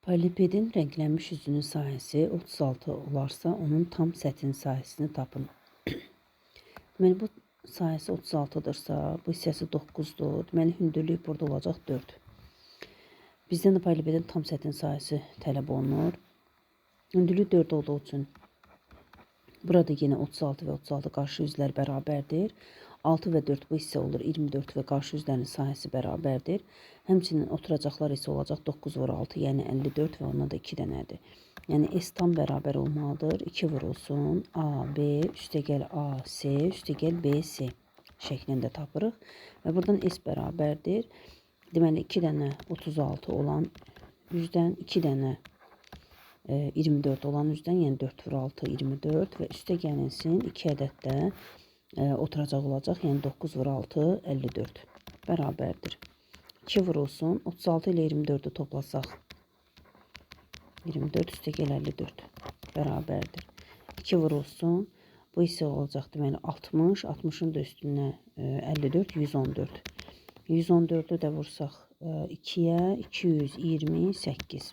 Paralelipedin rənglənmiş üzünün sahəsi 36 olarsa, onun tam səthinin sahəsini tapın. Deməli, bu sahəsi 36-dırsa, bu hissəsi 9-dur. Deməli, hündürlük burada olacaq 4. Bizdən də paralelipedin tam səthinin sahəsi tələb olunur. Hündürlük 4 olduğu üçün burada yenə 36 və 36 qarşı üzlər bərabərdir. 6 və 4 bu hissə olur 24 və qarşı üzlərin sahəsi bərabərdir. Həmçinin oturacaqlar isə olacaq 9 vur 6, yəni 54 və ondan da 2 dənədir. Yəni S tam bərabər olmalıdır. 2 vurulsun A, B, üstəgəl A, C, üstəgəl B, C şəklində tapırıq. Və buradan S bərabərdir. Deməli 2 dənə 36 olan üzdən 2 dənə 24 olan üzdən, yəni 4 vur 6 24 və üstə gəlinsin 2 ədəd də oturacaq olacaq. Yəni 9 vur 6 54 bərabərdir. 2 vurulsun 36 ilə 24-ü toplasaq 24 üstə gəl 54 bərabərdir. 2 vurulsun bu isə olacaq deməli 60, 60-ın da üstünə 54 114. 114-ü də vursaq 2-yə 228.